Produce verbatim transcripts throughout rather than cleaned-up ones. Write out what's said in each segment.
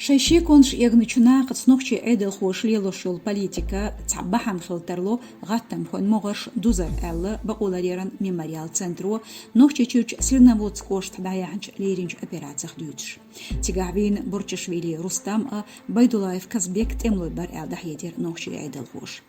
Шайн шеконаш эгначу нахаца нохчий Ӏедалхоша лелош йолу политика цхьа бахьана хила тарло гӀаттамхойн могӀарш дузар аьлла, бакъоларъяран «Мемориал» центро Нохчийчуьрчу Серноводск кӀоштахь дӀаяьхьначу леринчу операцех дуьйцуш. Цигахь вийна Бурчашвили Рустам а, Байдулаев Казбек тӀемалой бара аьлла дӀахьедира нохчий Ӏедалхоша.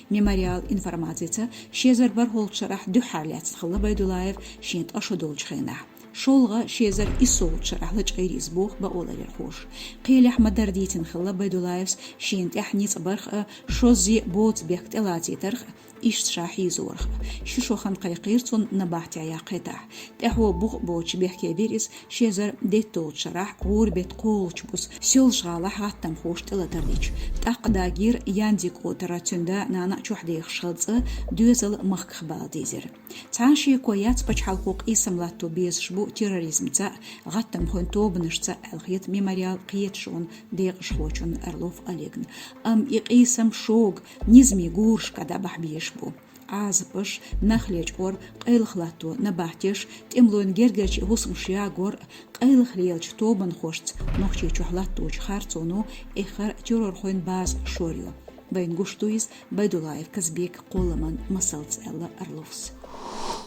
«Мемориал» информацица, ши эзар бархӀолгӀачу шарахь дуьххьара лаьцна хилла Байдулаев шен ткъа шо долчу хенахь. ШолгӀа ши эзар исс шарахь лачкъийра иза боху бакъоларъярхоша. Кхелехь ма-дарра дийцина хилла Байдулаевс шена тӀехь ницкъ барх а, шозза боцу бехк тӀелацийтарх а, иштта ша хьийзорах а. Ши шо хан кхайкхийра цунна набахтехь яккхийтахь. ТӀаьхьо бух а боцуш бехке вира иза ши эзар деттолгӀачу шарахь, гӀуран беттан кхоалгӀачу буса Соьлжа-ГӀалахь гӀаттамхоша тӀелатар дича. ТӀаккха дагийра Яндик-Отара цуьнан да а, нана а чохь дехаш хилла цӀа, доьзал махках бала дийзира. Цхьа а шеко яц, пачхьалкхо къийсам латто безаш бу терроризмца а, гӀаттамхойн тобанашца а аьлла хета «Мемориал» кхеташонан декъашхочун Орлов Олегна. Амма и къийсам шога, низамийн гурашкахь дӀабахьа безаш бу. Ӏазапаш, нах лечкъор, къайлаха латто набахтеш, тӀемалойн гергарчийн хӀусамаш ягор а, къайлаха лелачу тобанхошца Нохчийчохь латточу харцоно эххар террорхойн база шорйо. Вайна гуш ду иза Байдулаев Казбека кхолламан масалца, аьлла Орловс.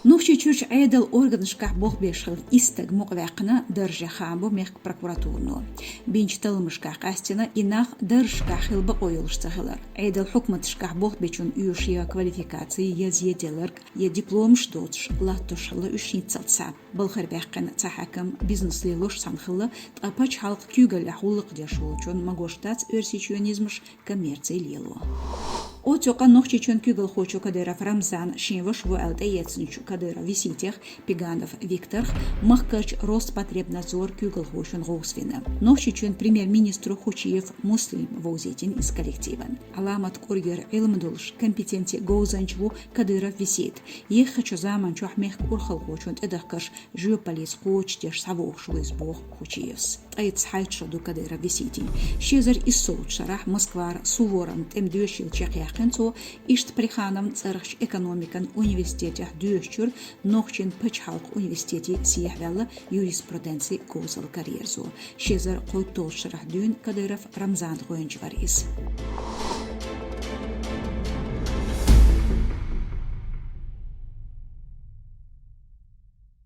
Нохчийчуьрчу Ӏедалан органашкахь болх беш хилла исс стаг мукъаваьккхина даржехь хаам бо мехкан прокуратуро. Бинчу талламашкахь къаьстина и нах даржашкахь хила бакъо йолуш ца хилар. Ӏедалан хьукматашкахь болх бечунна оьшуш я квалификаци, я зеделларг, я дипломаш доцуш латтош хилла уьш хӀинццалц схьа. Балхара ваьккхина цхьа хьаькам бизнес лелош цхьаьна хилла, ткъа пачхьалкхан куьйгаллехь гӀуллакх деш волчунна магош дац оьрсичу юнизмаш коммерци лело. Оццу юкъа Нохчийчоьнан куьйгалхочо Кадыров Рамзана шен ваша ву аьлла тӀеэцначу Кадыров Виситех, Пиганов Викторх, махкарчу Роспотребнадзоран куьйгалхочун гӀовс вина. Нохчийчоьнан премьер-министро Хучиев Муслима вовзийтина иза коллективан. Ӏаламат кӀоргера Ӏилма долуш, компетенци говзанча ву Кадыров Висит. Еххачу заманчохь мехкан урхалхочун тӀедахкарш жоьпаллица кхочушдеш схьавогӀуш ву иза, боху Хучиевс. Ткъе цхьайтта шо ду Кадыров Виситин. Ши эзар исс шарахь Москвара Суворовн тӀеман доьшийлачу чекхъяьккхина цо, иштта Плехановн цӀарахчу экономикан университетехь доьшучуьра нохчийн пачхьалкхан университете сехьаваьлла, юриспруденци говзалла карьерзо. Ши эзар кхойтталгӀачу шарахь дуьйна Кадыров Рамзана гӀоьнча вара иза.